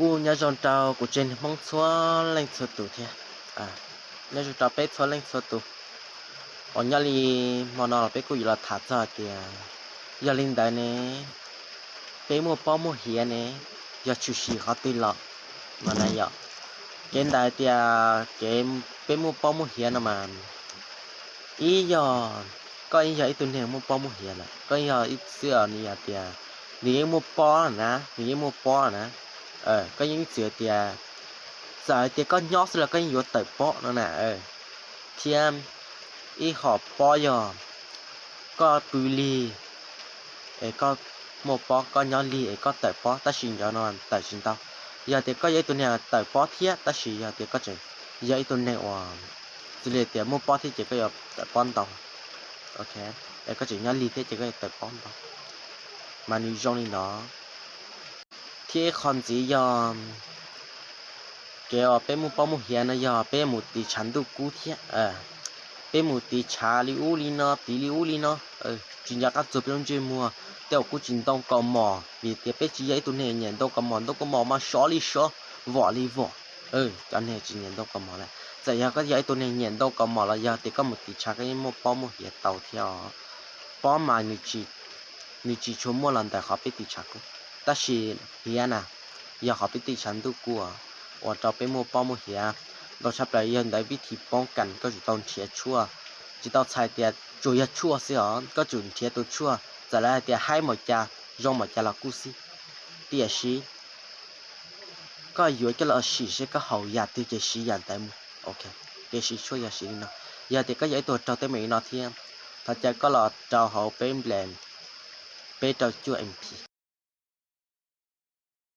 Kuj nyob zoo rau kuv tsev neeg Hmoob txhua leej txhua tus thiab. Nyob zoo rau peb txhua leej txhua tus uas nyob li hmo no los peb kuj yuav los tham txog tias yog li ntawd ne, peb muaj pob muaj hiav ne, yog tshwm sim qhov twg los mas na yom. Kev ntawd tias kev peb muaj pob muaj hiav no mas, ib yog koj yeej yog ib tug neeg muaj pob muaj hiav lawm, koj yog ib xwb os, nws yog tias nws yeej muaj pob na, nws yeej muaj pob na, koj yeej ib txwm tias, txawm hais tias koj nyob xwb los koj yeej yuav tawm pob no na. Thiab ib hom pob yog koj pw lig es koj muaj pob, koj nyob lig es koj tawm pob, tab sis ncov no tawm tsis ntau. Yog tias koj yog ib tug neeg tawm pob thiab, tab sis yog tias koj tseem yog ib tug neeg uas xws li tias muaj pob thiab ces koj yuav tawm pob ntau, es koj tseem nyob lig thiab ces koj yuav tawm pob ntau, mas nws zoo li no. Thiab ib qho ntxiv yog kev uas peb muaj pob muaj hiav no yog peb mus tiv tshav ntuj kub thiab. Peb mus tiv tshav li ub li no, tiv li ub li no, tsis nco qab txuag peb lub ntsej muag, tej uas kuj tsis ntoo kaus mom, vim tias peb tsis yog ib tug neeg nyiam ntoo kaus mom, ntoo kaus mom mas sov li sov, vom li vom. Cov neeg tsis nyiam ntoo kaus mom lawm. Txawm yog koj yog ib tug neeg nyiam ntoo kaus mom los yog tias koj mus tiv tshav koj yeej muaj pob muaj hiav tau thiab os. Pob mas nws tsis tshua muaj los ntawm qhov peb tiv tshav kub, tab sis hiav na, yog qhov peb tiv tshav ntuj kub ua rau peb muaj pob muaj hiav. Ntau tshaj plaws yog ntawd vib thib poob kas koj tsum tau nrhiav tshuaj, tsis tau txhais tias tsuas yog tshuaj xwb os, koj tsum nrhiav tus tshuaj txawm lawv hais tias haib npaum cas zoo npaum cas los kuj xij, tiam sis koj yuav coj los sim seb koj haum yam twg ces siv yam ntawd mus. Kev siv tshuaj yog siv li no. Yog tias koj yog ib tug raug teeb meem li no thiab, thov caw koj los rau hauv peb nplem peb rau cuaj M P.